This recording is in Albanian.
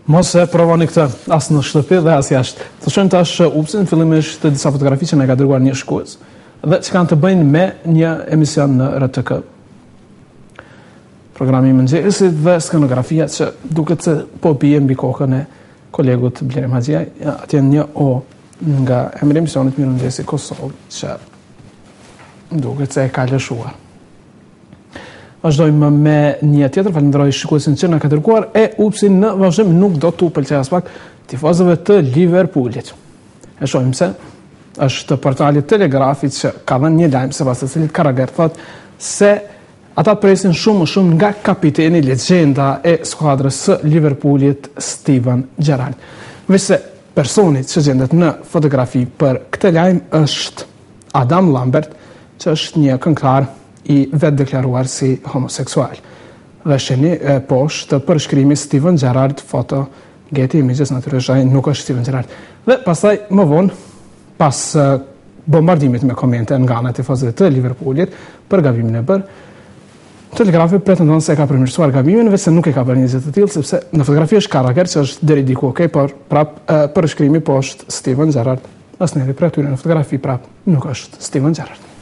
Mos e provoni këtë as në shtëpi dhe as jashtë. Të shohim tash Upsin, fillimisht disa fotografi që na ka dërguar një shikues dhe që kanë të bëjnë me një emision në RTK. Programi i mëngjesit dhe skenografia që duket se po bie mbi kokën e kolegut Blerim Haxhiaj, atje një O nga emri i emisionit Mirëmëngjesi Kosovë që duket se e ka lëshuar. Vazhdojmë me një tjetër, falënderoj shikuesin që na ka dërguar e Upsi në vazhdim nuk do t'u pëlqejë aspak tifozëve të Liverpoolit. E shohim se është portali Telegrafi që ka dhënë një lajm sipas të cilit Carragher thotë se ata presin shumë më shumë nga kapiteni legjenda e skuadrës së Liverpoolit Steven Gerrard. Veçse personi që gjendet në fotografi për këtë lajm është Adam Lambert, që është një këngëtar i vetëdeklaruar si homoseksual. Dhe shihni poshtë përshkrimi Steven Gerrard foto Getty Images natyrisht ai nuk është Steven Gerrard. Dhe pastaj më vonë pas bombardimit me komente nga ana e tifozëve të Liverpoolit për gabimin e bërë, Telegrafi pretendon se e ka përmirësuar gabimin, veçse nuk e ka bërë një gjë të tillë sepse në fotografi është Carragher që është deri diku okay, por prap përshkrimi poshtë Steven Gerrard. Asnjëri prej atyre në fotografi prap nuk është Steven Gerrard.